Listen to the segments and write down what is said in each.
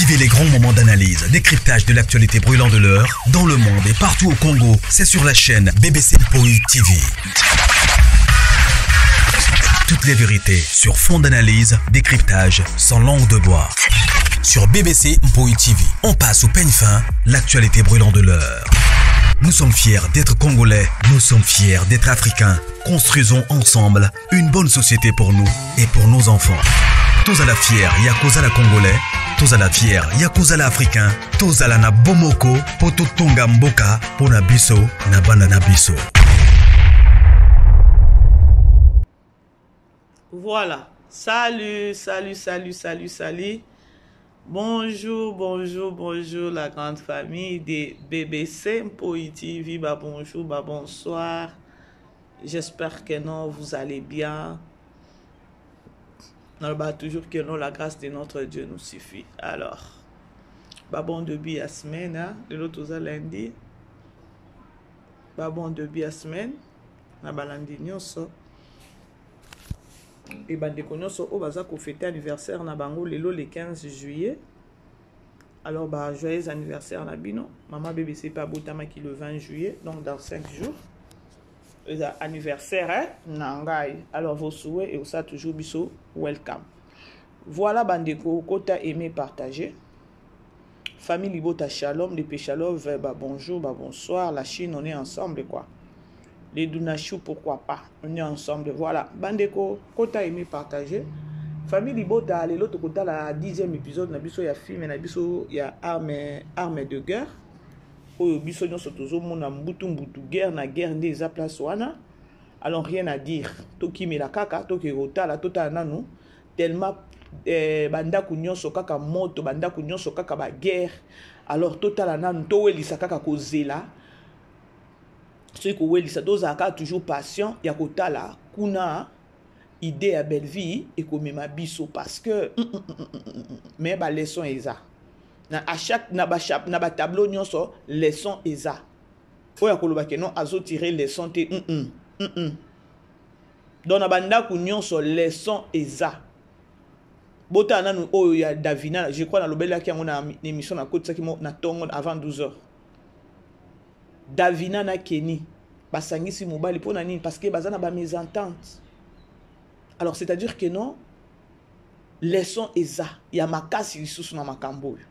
Vivez les grands moments d'analyse, décryptage de l'actualité brûlante de l'heure, dans le monde et partout au Congo. C'est sur la chaîne BBC Mpoi TV. Toutes les vérités sur fond d'analyse, décryptage, sans langue de bois. Sur BBC Mpoi TV, on passe au peigne fin l'actualité brûlante de l'heure. Nous sommes fiers d'être Congolais, nous sommes fiers d'être Africains. Construisons ensemble une bonne société pour nous et pour nos enfants. Tous à la fière, Yakuza la Congolais, tous à la fière, Yakuza la Africain, tous à la na Bomoko, Poto Tonga Mboka, Pona Biso, na Bana na Biso. Voilà. Salut, salut, salut, salut, salut. Bonjour, bonjour, bonjour la grande famille de BBC Mpoi TV. Bah, bonjour, bah, bonsoir. J'espère que non, vous allez bien. Bah, toujours que non, la grâce de notre Dieu nous suffit. Alors, bah, bon début à semaine, hein, de l'autre lundi. Bah, bon début à semaine. Na balandi nyonso. Et bandeko nyonso oyo baza kofete anniversaire na bango lelo le 15 juillet. Alors, bah, joyeux anniversaire na bino. Maman BBC pe abotamaki le 20 juillet, donc dans 5 jours. Eza anniversaire hein, na ngai. Alors, vos souhaits et ça toujours biso welcome. Voilà bandeko, kota aimer partager. Famille Libota Shalom, les Péchalov, bah bonjour, bah bonsoir. La Chine, on est ensemble quoi. Les Dunachou, pourquoi pas. On est ensemble. Voilà. Bandeko, kota aimer partager. Famille Libota, lelo tokota la 10e épisode na biso ya film na biso ya arme, arme de guerre. Oyo biso nyonso tozomona mbutu mbutu guerre na guerre nde eza place wana. Alors rien à dire. Tokimela kaka, toke kotala, totala nanu tellement bandako nyonso kaka moto, bandako nyonso kaka ba guerre. Alors totala nanu, towelisa kaka kozela. Soki kowelisa, tozala kaka toujours patient ya kotala kuna idée ya Bellevue ekomema biso parce que mais ba leçon eza. Na à chaque na ba chap, na ba tableau nyonso leçon eza. Oyo akoloba ke non azo tirer leçon te. Donc na bandako nyonso leçon eza. Botala nanu oyo ya Davina, je crois na lobelaki yango na émission na kotisaki mo na tongo avant 12 heures. Davina na Kenny basangisi mobali pona nini? Parce que baza na ba mésentente. Alors c'est-à-dire que non leçon eza ya makasi lisusu na makambo oyo.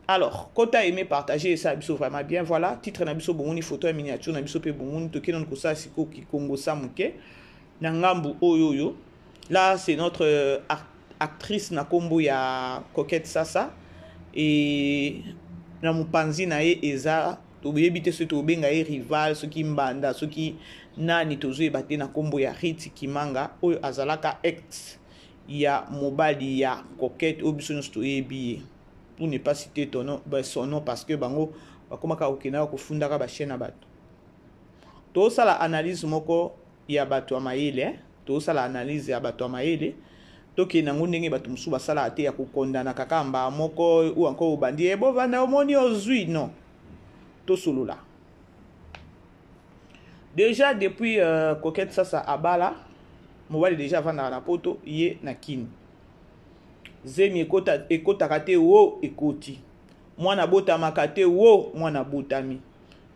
Alors, kota aimer partager ça biso vraiment bien. Voilà, titre na biso bomoni photo ya miniature na biso pe bomoni toke na kosa siko ki Congo sa muke na ngambu oyo yo. Là, c'est notre actrice na kombo ya Coquette Sasa et na mupanzi na ye eza toyebi te soki tobenga ye rival, soki mbanda, soki nani tozoyeba te na kombo ya Riti Kimanga oyo azalaka ex ya mobali ya Coquette oyo biso nyonso toyebi ye. Pour ne pas citer ton nom, ben, son nom parce que bango bakomaka kokendaka kofundaka ba chaîne na bato. Tosala analyse moko ya bato ya mayele, hein? Tosala analyse ya bato ya mayele. Tokende yango ndenge bato mosusu basalaka te ya kokondana kaka mbala moko ou encore obandi, eh, bovanda omoni ozwi, non. Tosolola. Déjà depuis Coquette Sasa abala, mobali déjà avandaka na poto ye na Kini. Zemi ekotaka te wo ekoti. Mwana botamaka te wo mwana botami.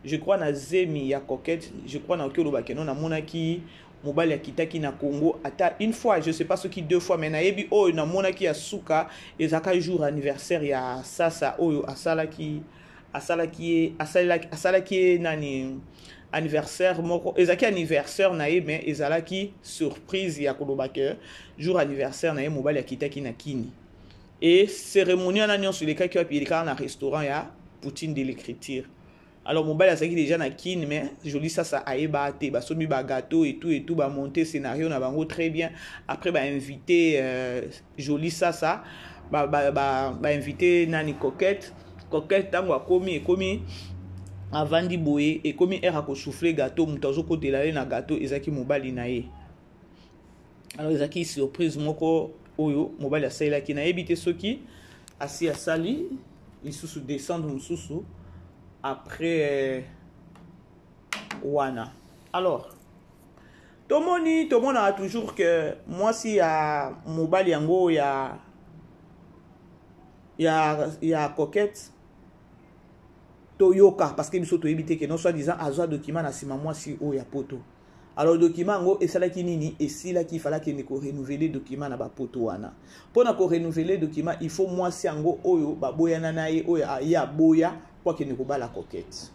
Je crois na zemi ya Coquette, je crois na okelo bakeno na monaki mobali akitaki na Congo ata une fois, je sais pas ce qui deux fois, mais nayebi oyo na monaki ya suka ezaka jour anniversaire ya Sasa oyo asalaki, asalaki ye, asalaki, asalaki ye nani anniversaire moko ezaki anniversaire na ye, mais ezalaki surprise ya koloba ke jour anniversaire na ye mobali akitaki na Kini. Et cérémonie wana nyonso elekaki wapi? Elekaka na restaurant ya Poutine de l'écriture. Alors mobali azalaki déjà na Kini, mais joli Sasa ayeba te, basomi ba gâteau et tout et tout, ba monter scénario na bango très bien. Après ba invité joli Sasa, ba invité nani Coquette. Coquette tango akomi, ekomi avandi boye, ekomi heure ako souffler gâteau, moto azokotela ye na gâteau ezalaki mobali na ye. Alors ezalaki surprise moko oyo mobali asalelaki, nayebi te soki asi asali lisusu descendre mosusu après wana. Alors tomoni, tomonaka toujours que mwasi ya mobali yango ya, ya Coquette toyoka, parce que biso toyebi te ke non, soit disant azwa document na nsima mwasi oyo ya poto. Alors document yango esalaki nini? Esilaki, ifala akende korenouveler document na bapoto wana. Mpo na korenouveler document, il faut mwasi yango oyo baboyana na ye, oyo ye aboya mpo akende kobala Coquette.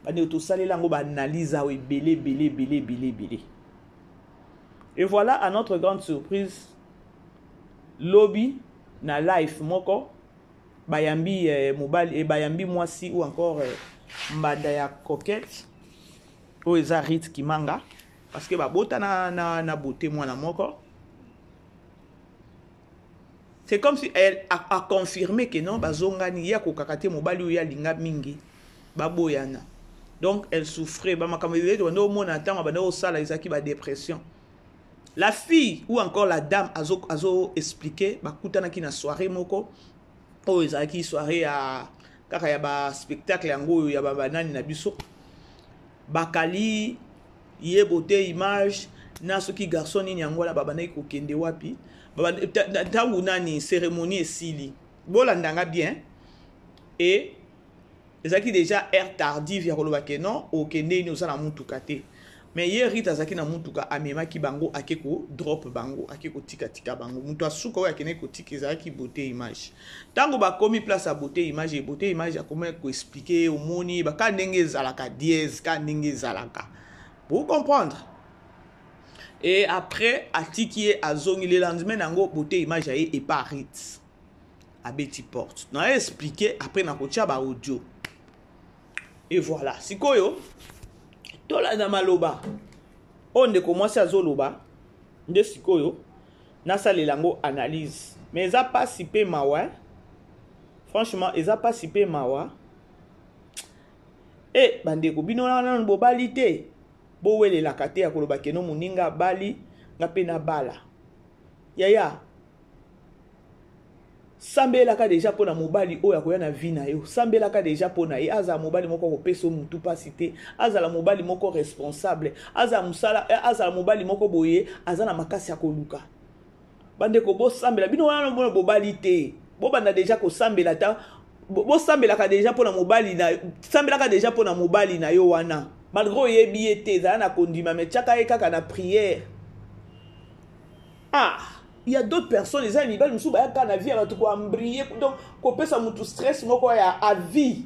Bandeko, tosalela yango baanalyse awa ebele ebele ebele ebele ebele. Et voilà, à notre grande surprise, lobi na live moko bayambi mobali, bayambi mwasi ou encore mbanda ya Coquette oyo eza Rit Kimanga, parce que babota na Beauté mwana moko. C'est comme si elle a confirmé que non, bazongani. Ye akokaka te mobali oyo alinga mingi, baboyana. Donc elle souffrait, bamakambo ebele banda omona ntango banda osala ezalaki badépression. La fille ou encore la dame azo expliquer, bakutanaki na soirée moko oyo ezalaki soirée ya kaka ya baspectacle yango oyo ya banani na biso, bakali ye Beauté Image na soki garçon nini yango wana. Babandaki kokende wapi ntango nani cérémonie esili, bolandanga bien, e ezalaki déjà heure tardive ya koloba ke non, okende nini, oza na mutuka te. Mais ye Rite azalaki na mutuka, amemaki bango, ake kodrop bango, ake kotikatika bango. Moto asuka oyo akendaki kotika ezalaki Beauté Image. Ntango bakomi place ya Beauté Image, e Beauté Image akomi koexpliquer, omoni baka ndenge ezalaka dièse, ka ndenge ezalaka, vous comprendre. Et après atiki ye, azongi. Le lendemain nango, Beauté Image aye epa Rite, abeti porte na expliquer, après nakotia baaudio. Et voilà, sikoyo tolanda maloba oyo ndeko mwasi azoloba nde sikoyo nasalela yango analyse. Mais eza mpasi mpe mawa, franchement eza mpasi mpe mawa. E bandeko, bino wana nanu bobali te, bowelelaka te ya koloba keno moninga abali, nga mpe nabala. Yaya, sambelaka deja mpo na mobali oyo akoya na vie na yo. Sambelaka deja mpo na ye, azala mobali moko akopesa yo mutu mpasi te, azala mobali moko responsable, azala mosala, azala mobali moko boye aza na makasi ya koluka. Bandeko, bosambela. Bino wana mona bobali te, bobanda deja kosambela. Ta bosambelaka deja mpo na mobali na, sambelaka deja mpo na mobali na yo wana, malgré oyebi ye te, ezala na kondima, mais tiaka ye kaka na prière. Ah, il y a d'autres personnes, eza mibali mosusu bayaka na vie ya bato koembrouiller, donc kopesa motu stress moko ya à vie.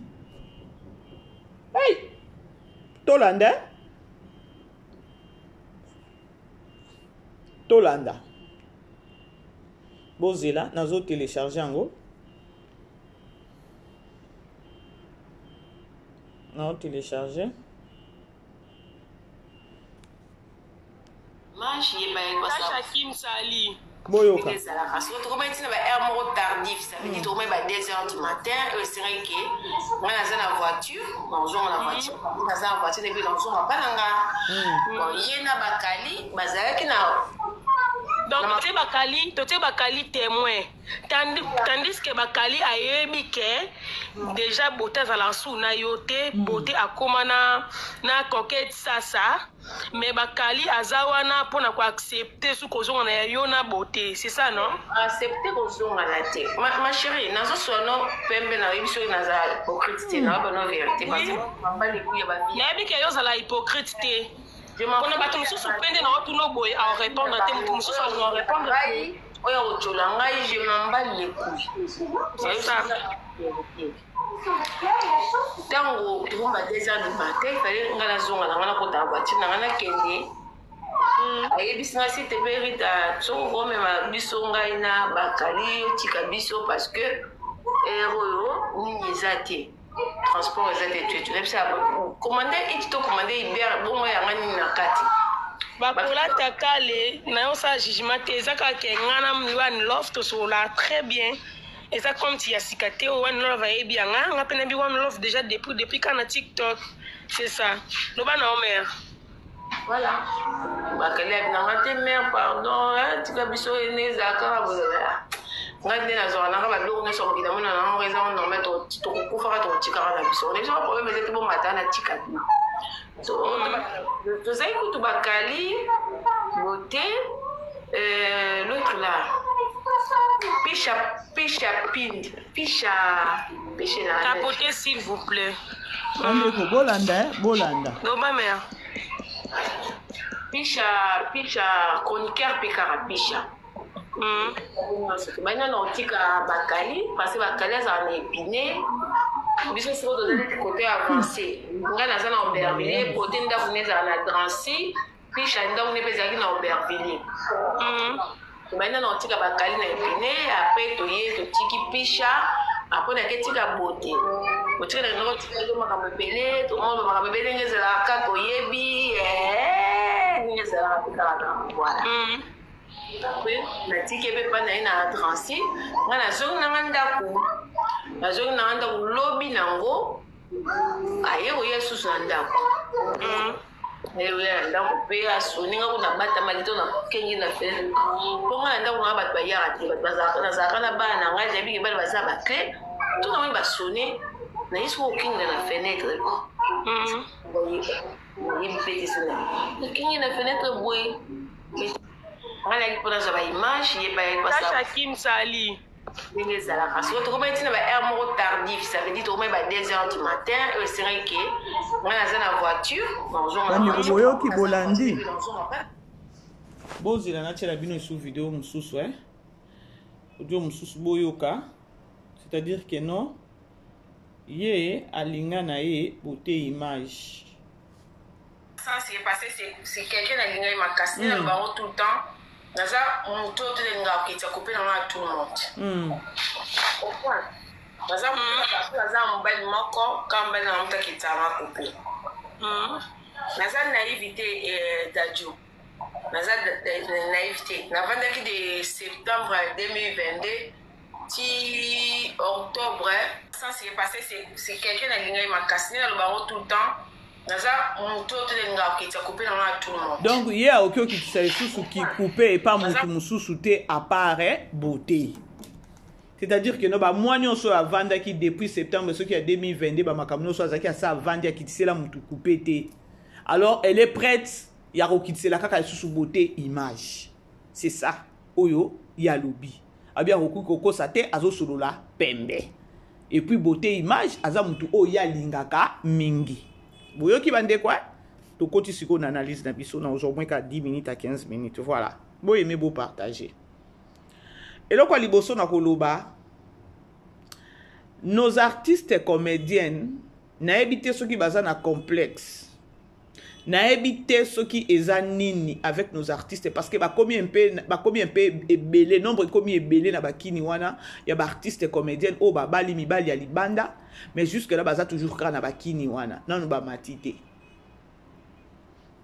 Hey! Tolanda, tolanda, bozela, nazotélécharge yango, naotélécharge. Sacha Kim Sali. Boyoka. Ezalaka soki tokomaki ntina ba heure moko tardif, ça veut dire tokomaki ba 2 heures du matin. Oyo esengaki ke ngai naza na voiture, nazonga na voiture, naza na voiture epi nazonga mpa na nga. Bon, ye na bakali bazalaki na Donc totie bakali, totie bakali témoin, tandis que bakali ayebi ke déjà Beauté azalaka su na yo te. Beauté akóma na Coquette Sasa, mais bakali aza wana mpona koaccepter su kozonga na yo na Beauté, c'est ça, non? Accepte kozongana te, ma chérie. Nazoswa no pembe, nayebi soki naza hypocrite te, nayoba no vérité parce que mambali ekuya bavi. Nayebi ke yo ozala hypocrite te, mpona bato mosusu mpe nde na otuna boye aorépondre te, moto mosusu aorépondre. Ngai oyo akotiola ngai, je m'emballe les couilles. C'est ça. Ntango tokomba 2 heures du matin, fallait ngai nazonga na ngai, nakota na voiture na ngai, nakende. Ayebisi ngai: "S'il te plaît, Rita, soki okomema biso, ngai na bakali, otika biso parce que heure oyo nini eza te, transport eza te." Tuetu nayebisa: "Commande iti to commande Uber, bongo yanga nini na kati?" Bakolata kale na yo, osala jugement te. Eza kaka ke nga na One Love tosokola très bien, eza comme ti ya sika te. Oyo One Love ayebi yanga, nga mpe nayebi One Love déjà depuis kaka na TikTok, c'est ça. Loba na omer. Voilà, bakali abinanga te: "Mare, pardon, tika biso." Ene ezala kaka boye, ngai nde nazwaka nanga babiloko nyonso mokili, namona nango eza normal. Tokokufaka, tokotikaka na biso na biso, baproblème eza te. Bomata na tika bino. Tozali kutu bakali Beauté, l'autre là. Pisha, pisha pindi, pisha, pisha na. Tapotez s'il vous plaît. Bandeko bolanda eh, bolanda. Loba mère. Pisha, pisha chroniqueur pe kaka pisha. Bani nano otika bakali parce que bakali azala na epine biso sikoyo toza neti kote avance ngai naza na aubervilliers kote ndako ne ezala na drancy Pisha ndako ne mpe ezalaki na Aubervilliers. Tobandi nano kotika bakali na epine apres toye totiki pisha apres nake tika bote botika na ndako tika yo makambo ebele tomona makambo ebele ndenge ezalaka kaka oyebi eh, ndenge ezalaka mpe kaka voilà apres natiki ye mpe epai na ye na Drancy ngai nazongi nanga ndako nazongi nanga ndako lobi nango aye koya lisusu na ndako Eya na ndako mpe asoni nga kuna batamaki to nakengi na fenêtre mpo nga na ndako nanga bato bayaka te bato bazalaka nazalaka na bana na ngai nayebi ke bana baza ba cle to namoni basone naye soki okengela na fenêtre nayebi mpe te sona nakengi na fenêtre boye nga nayaki mpo nazwa ba image ye bayaki Sacha Kim Sali ndenge ezalaka soki tokomaki ntina ba heure moko tardif ça veut dire tokomaki ba 2 heures du matin oyo esengaki ke ngai naza na voiture bandeko boyoki bolandi bozela natiela bino esu video mosusu eh? audio mosusu boyoka c'est-à-dire que non ye alinga na ye bote image Ça c'est passé c'est quelqu'un nalinga ye makasi nde naloba yango tout le temps naza moto oyo te nalingaka kokitisa coupe na nga na tout le monde naza naza mobali moko ka mobali na nga moto akitisaka nga coupe naza naïve te eh, dadju naza naïve te navandaki de septembre 2022 ti octobre ça c'est passé c'est quelqu'un nalinga ye makasi nde naloba yango tout le temps naza moto oyo te nalingaka kokitisa coupe na nga tout le monde donc ye akoki okitisa lisusu kikupe epa motu mosusu te apart beauté c'est-à-dire que no bamwa nyonso oyo avandaki depuis septembre soki ya 2022 bamakambo nyonso azalaki asa avandi akitisela motu coupe te alors elle est prête ya kokitisela kaka lisusu beauté image c'est ça oyo ye alobi abi akoki kokosa te azosolola pembe et puis beauté image aza mutu oyo ye alingaka mingi boyoki bandeko eh? tokoti sikoyo na analyse na biso na ozwa moins ka 10 minutes à 15 minutes voilà boyeme bopartage eloko ya liboso na koloba nos artistes comédiennes nayebi te soki baza na complexe nayebi te soki eza nini avec nos artistes parce que bakomi un peu bakomi un peu ebele nombre ekomi ebele na bakini wana ya baartiste comédienne oyo babali mibali ya libanda mais jusque là baza toujours kaka na bakini wana nanu bamati te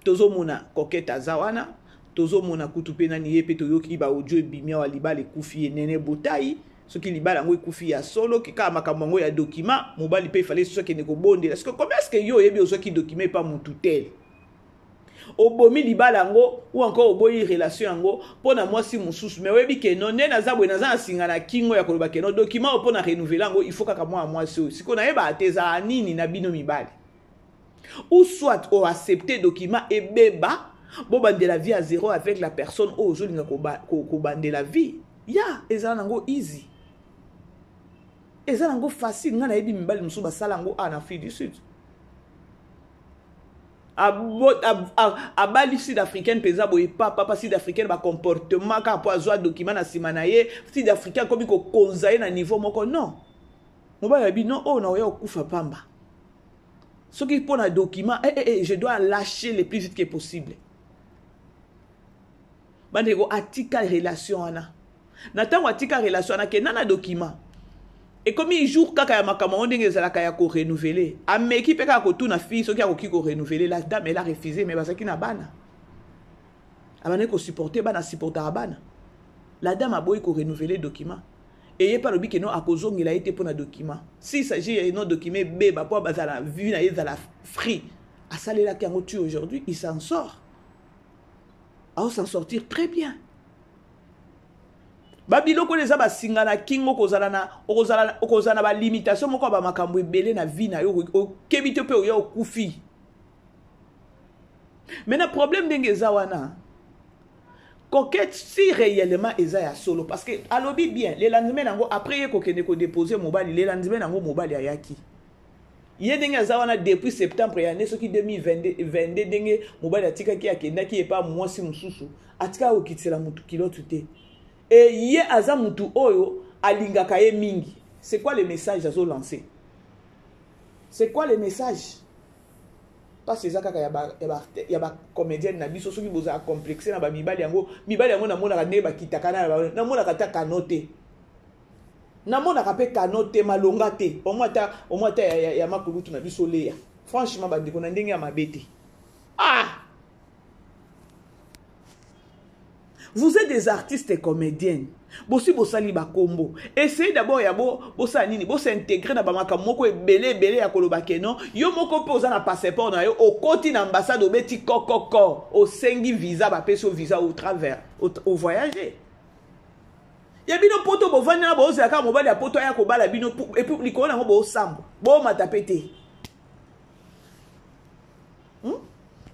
tozomona coquette aza wana tozomona kutu mpe nani ye mpe toyoki baaudio ebimi awa libala ekufi ye nene botai soki libala yango ekufi ya solo ke kaka makambo yango ya document mobali mpe efale soki akende kobondela siko comment est ce que yo oyebi ozwaki document epa mutu tel obomi libala yango ou encore oboyi relation yango mpo na mwasi mosusu mais oyebi ke no nde naza boye naza na singa na kingo ya koloba ke no document oyo mpo na renouvele yango il faut kaka mwana mwasi oyo sikoyo nayebaka te ezala nini na bino mibali ou soit oaccepte document ebeba bobandela vie à zéro avec la personne oyo ozolinga kobandela vie ya ezala nango easy eza nango facile ngai nayebi mibali mosusu basala yango awa na afrique du sud abali sud africaine mpenza boye papa sud africaine bacomportement kaka mpo azwa document na nsima na ye sud africain akomi kokonza ye na niveau moko non mobali abi non oyo nakoya kokufa pamba soki mpo na document eh, eh, eh, je dois lâcher le plus vite que possible bandeko atika relation wana na ntango atika relation wana kenda na document ekomi jour kaka ya makambo yango ndenge ezalaka ya korenouvele ameki mpe kaka kotuna fille soki akoki korenouvele la dame elle a refusé mais bazalaki na bana abandaki kosupporte bana asupportaka bana la dame aboyi korenouvele document eye mpe alobi ke no akozongela ye te mpo na document si s'agit ya no document ebeba mpo bazala vie na ye ezala free asalelaki yango tu aujourd'hui il s'en sort ao s'en sortir très bien babiloko oyo eza basinga na kingo okozala na okozala na balimitation moko ya bamakambo ebele na vie na yo okebi te mpe oya okufi me na problème ndenge eza wana Coquette si réellement eza ya solo parce que alobi bien le lendemain nango après ye kokende kodepose mobali le lendemain nango mobali ayaki ye ndenge aza wana depuis septembre ya année soki 2022 ndenge mobali atikaki akendaki epa mwasi mosusu atikaka kokitisela motu kilote te e ye aza motu oyo alingaka ye mingi. C'est quoi le message azo lancer? C'est quoi le message? Pasi eza kaka ya bacomédienne na biso. Soki bozala complexe na bamibali yango, mibali yango namonaka ndenge bakitaka na namonaka ata kano te, namonaka mpe kano te, malonga te, omoi ata omoi ata ya, ya, ya makulutu na biso Leya. Franchement bandeko, na ndenge ya mabe te, ah, vous êtes des artistes et comédiennes, bosi bosali bakombo. Essayez d'abord ya bosala nini, bos'intégrer na bamakambo moko ebele ebele ya koloba ke non, yo moko mpe oza na passeport na yo, okoti na ambassade, obeti kokoko, osengi visa, bapesi yo visa au travers ovoyage ya bino poto. Bovandi na bozela kaka mobali ya poto aya kobala bino, et puis likolo nango bosambwa, bomata mpe te,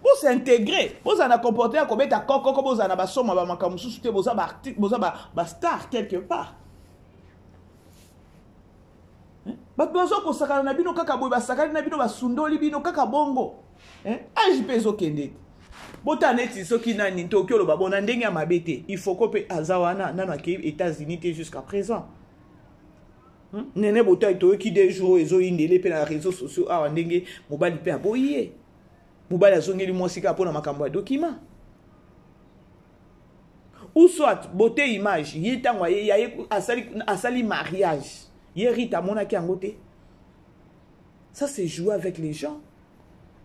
Bos'intégrer, bozala na comportement ya kobeta kokoko, bozala na basoma bamakambo mosusu te. Boza bastar quelque part, bato baza kosakana na bino kaka boye, basakani na bino, basundoli bino kaka bongo. Age mpe ezokende te. Botala neti soki nani tokoki oloba bona ndenge ya mabe te, ifoko mpe aza wana nano akei États-Unis te jusqu'à présent. Nene Botai, toyoki 2 jours ezoyindele mpe na réseaux sociaux awa ndenge mobali mpe aboyi ye, mobali azongeli mwasi kaka mpona makambo ya document. Ou soit Beauté Image, ye ntango aye asali, asali mariage, ye Rita amonaki yango te. Ça, c'est jouer avec les gens.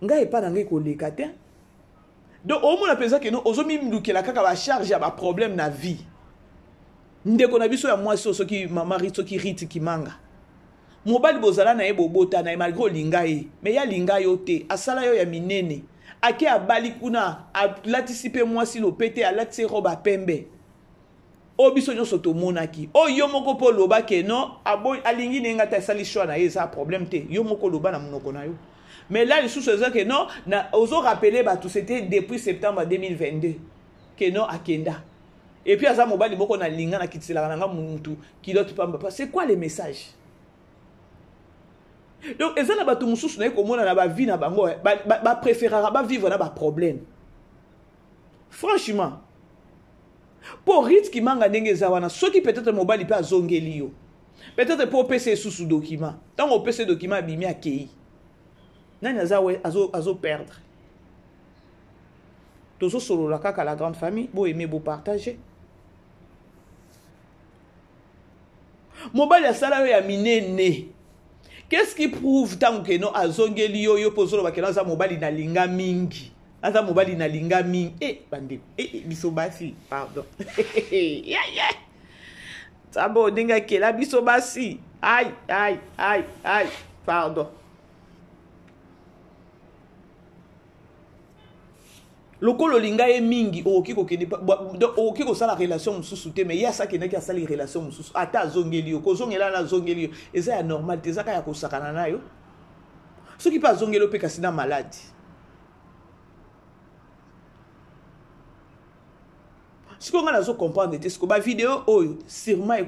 Ngai epa na ngai koleka te. Donc omona mpenza keno ozomilukela kaka bacharge ya baproblème na vie. Ndeko na biso ya mwasi oyo, soki mama Rit, soki Rit Kimanga, mobali bozala na ye, bobota na ye, malgré olinga ye, mais ye alinga yo te, asala yo ya minene, ake abali kuna, alatisi mpe mwasi lopete, alatisi robe ya pembe oyo biso nyonso tomonaki, oyo yo moko mpo oloba ke non, alingi ndenge ata asali choix na ye, eza problème te. Yo moko oloba na monoko na yo. Mais là lisusu eza ke non, ozorappeler bato c'était depuis septembre 2022 ke non, akenda, et puis aza mobali moko nalinga, nakitiselaka na nga mutu kilote pamba. C'est quoi le message? Donc eza na bato mosusu naye komona na bavie na bango, bapréféraka bavivre na baproblème, franchement. Mpo Rit Kimanga ndenge eza wana, soki peut-être mobali mpe azongeli yo, peut-être mpo opesa esusu document, ntango opesa document, abimi, akei, nani aza azoperdre? Tozosolola kaka la grande famille. Boaime, bopartage. Mobali asala yo ya minene, qu'est-ce qui prouve ntango keno azongeli yo, yo mpo ozoloba keno aza mobali nalinga mingi, aza mobali nalinga mingi? E bandeko, e biso basi, pardon, Nzambe oyo ndenge akela biso basi, ai ai ai ai, pardon. Lokola olinga ye mingi, okoki kokende, okoki kosala relation mosusu te, mais ye asakendaki, asali relation mosusu, ata azongeli yo, kozongela na azongeli yo eza ya normal te, eza kaka ya kosakana na yo. Soki mpe azongeli yo mpe kasi na maladi sikoyo, ngai nazo comprendre te. Sikoyo bavideo oyo sûrement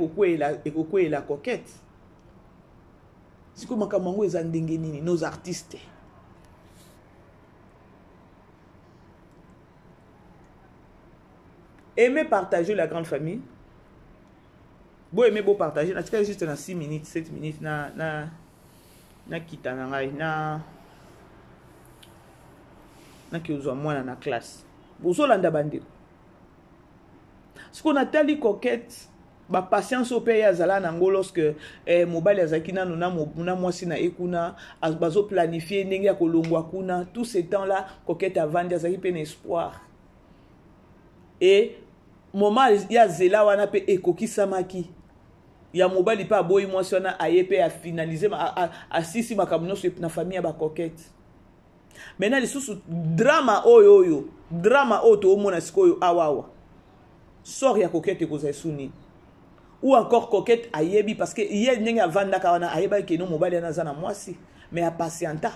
ekokweyela Coquette. Sikoyo makambo yango eza ndenge nini? Nos artistes aimez, partager la grande famille. Bo aimer, bo partager. Natikali juste na 6 minutes, 7 minutes na nakita na ngai na naki ozwa mwana na classe. Bozolanda bandeko. Sikoyo natali Coquette, bapatience oyo mpe ye azala nango lorsque mobali azalaki nano na mwasi na ye kuna, bazoplanifie ndenge ya kolongwa kuna. Tout ce temps là Coquette avandi, azalaki mpe na espoir, e moment ya zela wana mpe ekokisamaki, ya mobali mpe aboyi mwasi wana, aye mpe afinalize, asisi makambo nyonso na famille ya bacoquette. Maintenant lisusu drama oyo drama oyo toomona sikoyo awawa, sort ya Coquette ekozala esu nini? Ou encore Coquette ayebi, parce que ye ndenge avandaka wana, ayebaki keno mobali wana aza na mwasi, mais apatienta.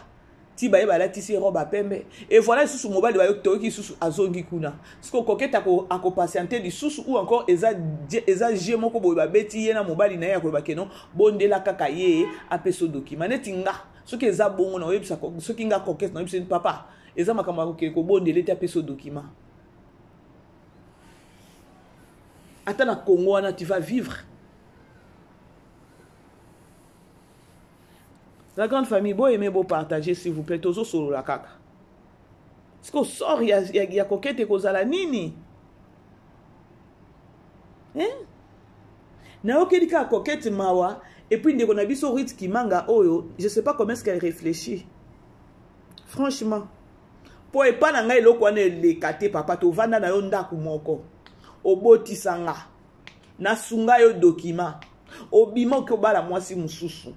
Ti baye balatisi ye robe ya pembe. Et voilà lisusu mobali bayoki toyoki lisusu azongi kuna. Siko Coquette ako ako patienter lisusu ou encore eza eza jeu moko boye babeti ye na mobali na ye akoloba ke non bondela kaka ye apesa document neti nga soki eza bongo na oyebisa soki nga Coquette na oyebisa papa eza makambo ya kokende kobondela ete apesa document ata na Congo wana tu vas vivre. La grande famille, bo aimer, bo partager s'il vous plaît, tozo solola kaka. Siko sort ya ya, ya Coquette kozala nini? Hein? Nayokeli kaka Coquette mawa et puis ndeko na biso Ruth Kimanga oyo, je sais pas comment est-ce qu'elle réfléchit. Franchement. Po epa na ngai eloko wana eleka te papa, tovanda na yo ndako moko. Obotisa nga. Nasunga yo document. Obima oke obala mwasi mosusu.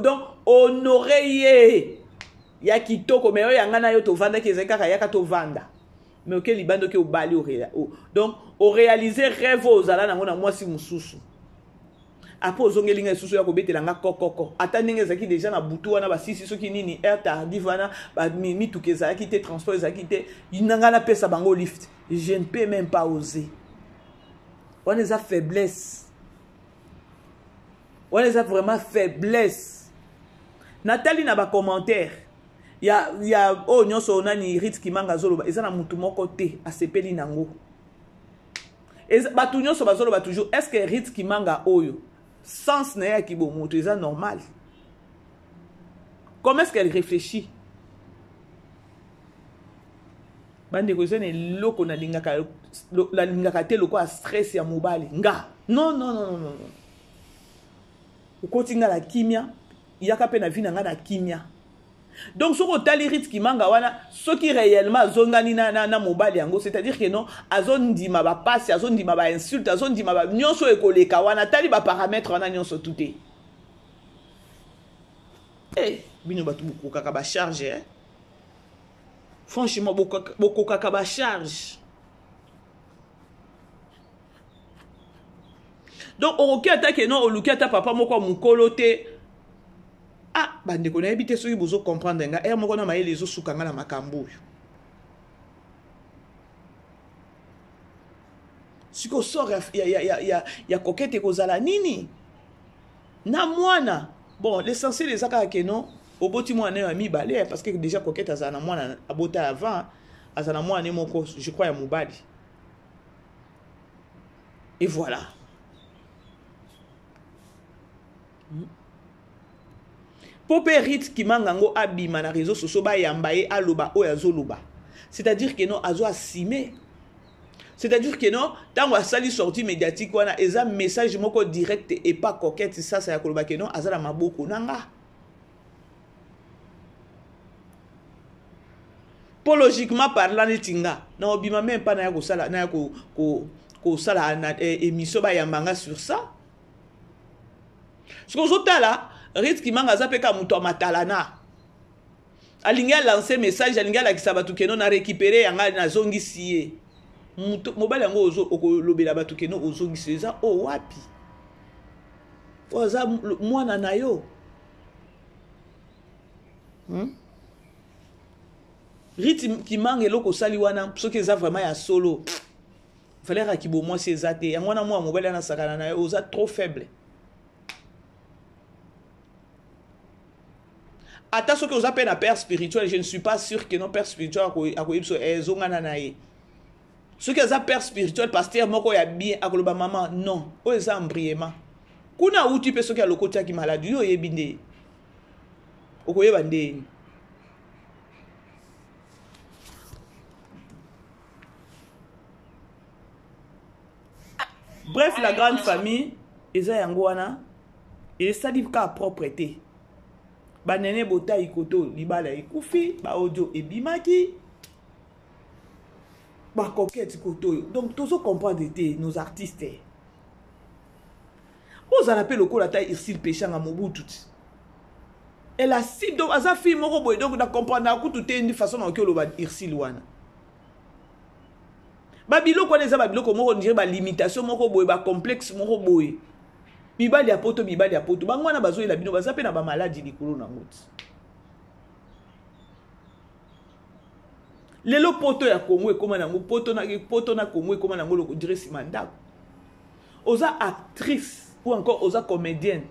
Donc honore ye ya kitoko mais oyo ya ngai na yo tovandaki ezali kaka yaka tovanda. Mais oke libanda oke obali donc orealize rêve oyo ozala nango na mwasi mosusu. Après ozongeli ngai lisusu ya kobetela nga kokoko. Ata ndenge ezalaki deja na butu wana basisi soki nini heure tardive wana ba mituka ezalaki te, transport ezalaki te, na ngai napesa bango lift. Je ne peux même pas oser. Wana eza faiblesse. Wana eza vraiment faiblesse. Natali na ba commentaire ya ya oyo nyonso nani Ruth Kimanga azoloba eza na mutu moko te asepeli nango. Bato nyonso bazoloba toujours est-ce que Ruth Kimanga oyo sens na ye ya kibomoto eza normal? Comment est-ce qu'elle réfléchit? Bandeko eza na eloko nalingaka nalingaka te lokola stress ya mobali nga. Non non non non non. Okoti nga na kimia, yaka pe na vie na nga na kimia. Donc soki otali Ruth Kimanga wana soki réellement azongani na, na, na mobali yango, c'est-à-dire que non azondima ba pasi, azondima ba insulte, azondima ba nyonso ekoleka wana, tali ba paramètres wana nyonso tout te. Eh, bino bato bokokaka ba charge eh? Franchement bokokaka ba charge. Donc okoki ata ke non oluki ata papa moko ya mokolo te. Ah, bandeko nayebi te soki bozo comprendre nga, heure moko na mayele ezosuka nga na makambo oyo. Siko sort ya, ya, ya, ya, ya, ya Coquette ekozala nini? Na mwana. Bon, l'essentiel eza kaka ke non oboti mwana ya mibale parce que déjà Coquette azala na mwana abota avant, azala na mwana moko je crois ya mobali. Et voilà. Po pe Ruth Kimanga ngo abima na réseaux sociaux bayamba ye aloba oyo azoloba. C'est-à-dire que non azo assumer. C'est-à-dire que non tango asali sortie médiatique wana eza message moko direct et pas Coquette sasa ya koloba que non azala maboko nanga. Po logiquement parlant neti nga na obima même pas na ya kosala na ya ko ko kosala na eh, émission bayamba nga sur ça. Soki ozotala Ruth Kimanga aza pe ka moto ya matalana. Alingi a lancer message, alingi alakisa bato keno na récupérer yanga nazongisi ye. Moto mobali yango ozo okolobela bato keno ozongisi eza o wapi? Oyo aza mwana na yo. Ruth Kimanga eloko osali wana soki eza vraiment ya solo. Valeur ya kibomwasi eza te. Yango wana mwana mobali ana sakana na yo oza trop faible. Ata soki oza pe na père spirituel, je ne suis pas sûr que non père spirituel akoyebi so ezongana na ye. Soki aza père spirituel, pasteur moko ya bien akoloba maman non, oyo eza embriement. Kuna awuti pe soki alokotiaki maladi, yo oyebi nde. Okoyeba nde. Bref, la grande famille eza yango wana esali kaka propre te. Banene botai koto libala ekufi, ba audio ebimaki, ba coquette koto. Donc tozo comprendre te nos artistes. Bozala pe lokola ta Ursule Peshanga Mobutu ti. Elle a si donc aza fille moko boye donc na comprendre na kutu te ndi façon na okoloba Ursule wana. Ba biloko wana eza ba biloko moko on dirait ba limitation moko boye ba complexe moko boye. Mibali ya poto, mibali ya poto. Bango wana bazoyela bino baza pe na ba maladi likolo na ngo ti. Lelo poto ya Congo ekoma nango poto na poto na Congo ekoma nango loko dire sima ndako. Oza actrice ou encore oza comédienne.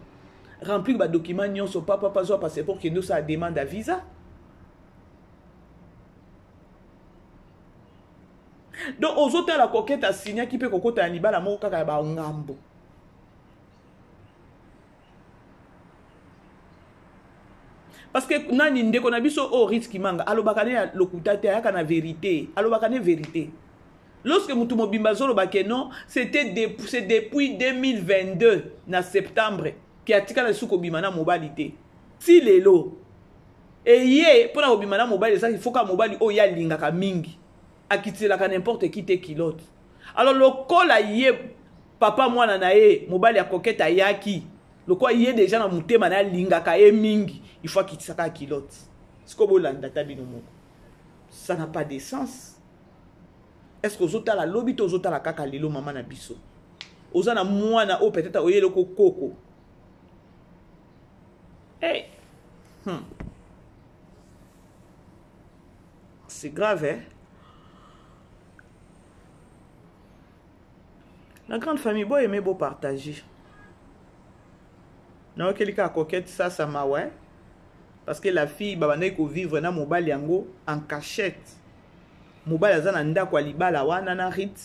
Remplir ba documents nyonso papa papa zwa passeport kende osala demande ya visa. Donc ozotala coquette asignaki mpe kokota na libala moko kaka ya bangambo. Parce que nani ndeko na biso oyo Ritz Kimanga alobaka ne ya lokuta te ayaka na verite alobaka ne verite lorsque mutu mobimba azoloba ke non c'était de, c'est depuis 2022 na septembre ke atikala lisusu kobima na mobali te ti lelo eye mpo na kobima na mobali ezaki foka mobali oyo ye alingaka mingi akitiselaka n'importe qui te culotte alors lokola ye papa mwana na ye mobali ya coquette ayaki lokola ye deja na motema na ye alingaka ye mingi il faut akitisaka culotte sikoyo bolanda ata bino moko ça n'a pas de sens est ce que ozotala lobi to ozotala kaka lelo mama na biso oza na mwana oyo peut-être oye eloko koko hey. C'est grave hein? La grande famille bo aimer bo partager nayokeli kaka coquette sasa mawa eh? Parce que la fille babandaki kovivre na mobali yango en cachette mobali aza na ndako ya libala wana na rit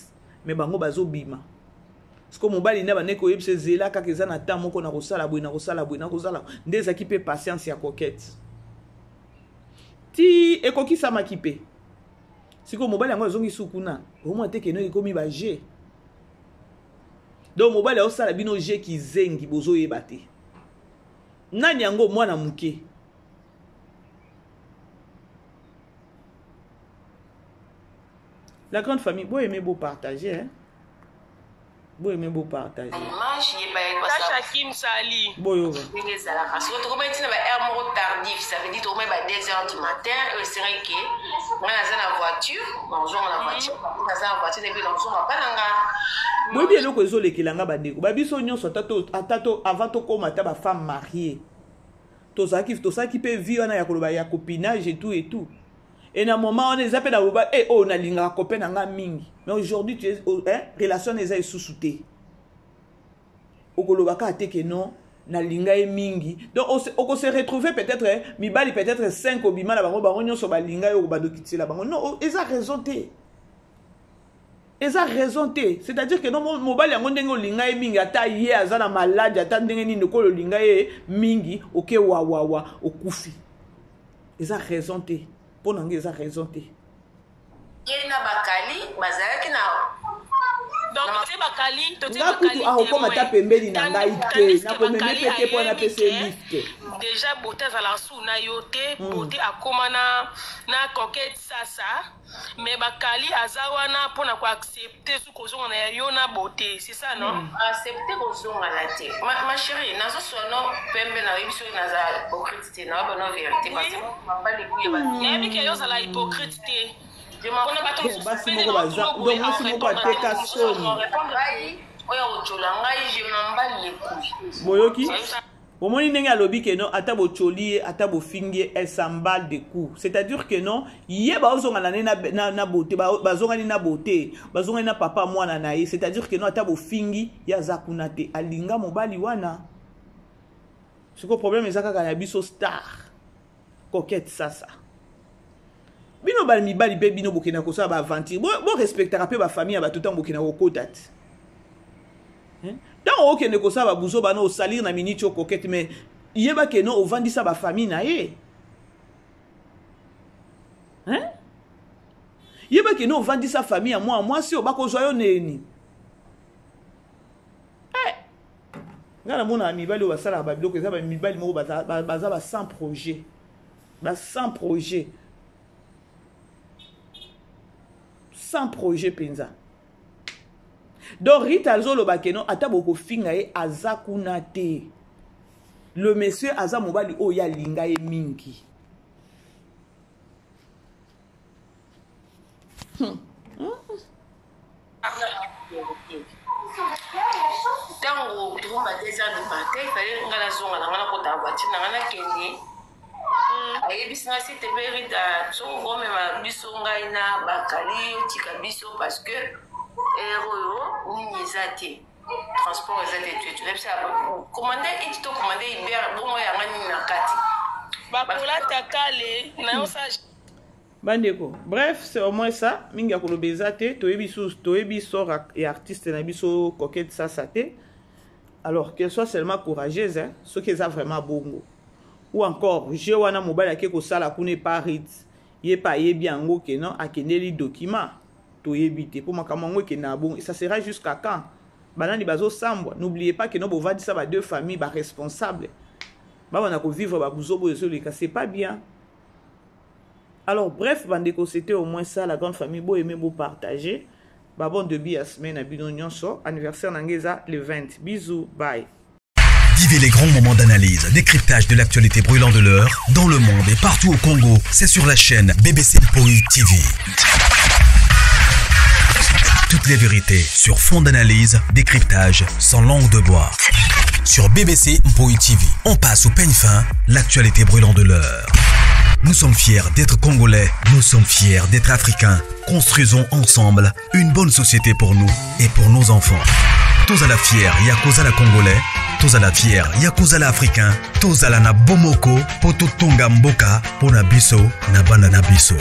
me bango bazobima siko mobali nde abandaki koyebisa ezela kaka eza na temps moko nakosala boye nakosala boye nakozala nde ezalaki mpe patience ya coquette ti ekokisamaki mpe sikoyo mobali yango azongi su kuna omona te keno ekomi ba jeu donc mobali aosala bino jeu kizengi bozoyeba te nani yango mwana moke la grande famille boyeme bopartage hein? Boyeme bo partager. Image ye ba Sacha Kim Sali. Boyoka. Ndenge ezalaka. Soki tokomaki ntina ba heure moko tardif, ça veut dire tokomaki ba 2 heures du matin, oyo esengaki ke nga naza na voiture, nazonga na voiture, naza na voiture epi nazonga pa na nga. Boyebi eloko ezolekela nga bandeko ba biso nyonso ata to ata to avant tokóma ata ba femme mariée tozalaki tosalaki mpe vie wana ya koloba ya copinage et tout et tout et na moment wana eza mpe na loba e oyo nalingaka copain na nga mingi mais aujourd'hui tu es oh, hein, relation na eza lisusu te okoloba kaka te ke non nalinga ye mingi donc okose retrouver peut-être eh, mibali peut-être 5 obima na bango bango nyonso balinga yo okobandokitisela bango non eza raison te eza raison te c'est-à-dire que non mobali yango ndenge olinga ye mingi ata ye aza na maladi ata ndenge nini lokola olinga ye mingi oke wawawa okufi eza raison te mpo na ngai eza raison te ye na bakali bazalaki na nga kutu akokoma ata pembeni na ngai te nakomeme mpe te mpo napesa ye lift deja bote azalaka su na yo te bote akoma na na coquette sasa mais bakali aza wana mpona koaccepte su kozonga na yo na beauté c'est ça non mm. accepte kozonga na te ma, ma chérie nazoswa no pembe nayebi soki naza hypocrite te nayoba no vérité parce que papa likuya nayebi ke yo ozala hypocrite te mpona bato basi moko baza donc mwasi moko ateka soni oyo akotyola ngai je m'emballe les couilles boyoki Bomoni ndenge alobi que non ata botsholi ye ata bofingi ye elle s'emballe de coups c'est à dire que non ye baozongana ne na, na, na beauté bazongani na beauté bazongani na papa mwana na ye c'est à dire que non ata bofingi ye aza kuna te alinga mobali wana sikoyo problème eza kaka ya biso star coquette sasa bino ba mibali mpe bino bokenda kosala baaventure borespectaka mpe bafamille ya bato ntango bokenda kokota te ntango okende kosala babuzo bana osalir na miniti oyo coquette mais yeba ke no ovandisa bafamille na ye hein? yeba ke no ovandisa famille ya mwana mwasi oyo bakozwa yo neni eh! ngai namonaka mibali oyo basalaka babiloko eza bamibali moko baza ba sans projet ba sans projet sans projet mpenza donc rita azoloba ke non ata bokofinga ye aza kuna te le monsieur aza mobali oyo alinga ye mingi Ntango tokomi ba 2 heures du matin, il fallait nga nazonga na nga nakota na voiture na nga nakende. Ayebisi nga s'il te plaît Rita, soki okomema biso ngai na bakali, otika biso parce que heure oyo nini eza te, transport eza te. Tuetu nayebisa commande iti to commande Uber, bongo yanga nini na kati. Bakolata kale na yo sa. Bandeko, bref, c'est au moins ça. Mingi ya koloba eza te. Toyebi susu, toyebi sort ya artiste na biso Coquette Sasa te. Alors qu'elle soit seulement courageuse, hein, soki eza vraiment bongo, ou encore jeu wana mobali ake kosala kuna epa Ritz, ye mpe ayebi yango ke non, akendeli document, toyebi te mpo makambo yango ekende na bongo. Ça sera jusqu'à quand? Banani bazosambwa? N'oubliez pas ke no bovandisa ba deux familles, baresponsable babanda kovivre babuzobo ezoleka, c'est pas bien. Alors bref, bandeko, c'était au moins ça. La grande famille, bo aimer, bo partager. Ba bon début ya semaine na bino nyonso. Anniversaire na ngai eza le 20. Bisous, bye. Vivez les grands moments d'analyse, décryptage de l'actualité brûlante de l'heure, dans le monde et partout au Congo. C'est sur la chaîne BBC Mpoi TV. Toutes les vérités sur fond d'analyse, décryptage, sans langue de bois. Sur BBC Mpoi TV, on passe au peigne fin l'actualité brûlante de l'heure. Nous sommes fiers d'être Congolais, nous sommes fiers d'être Africains. Construisons ensemble une bonne société pour nous et pour nos enfants. Tous à la fière, ya la Congolais, tous à la fière, ya la Africain, tous à la na bomoko, poto tonga mboka, pona biso, na bana na biso.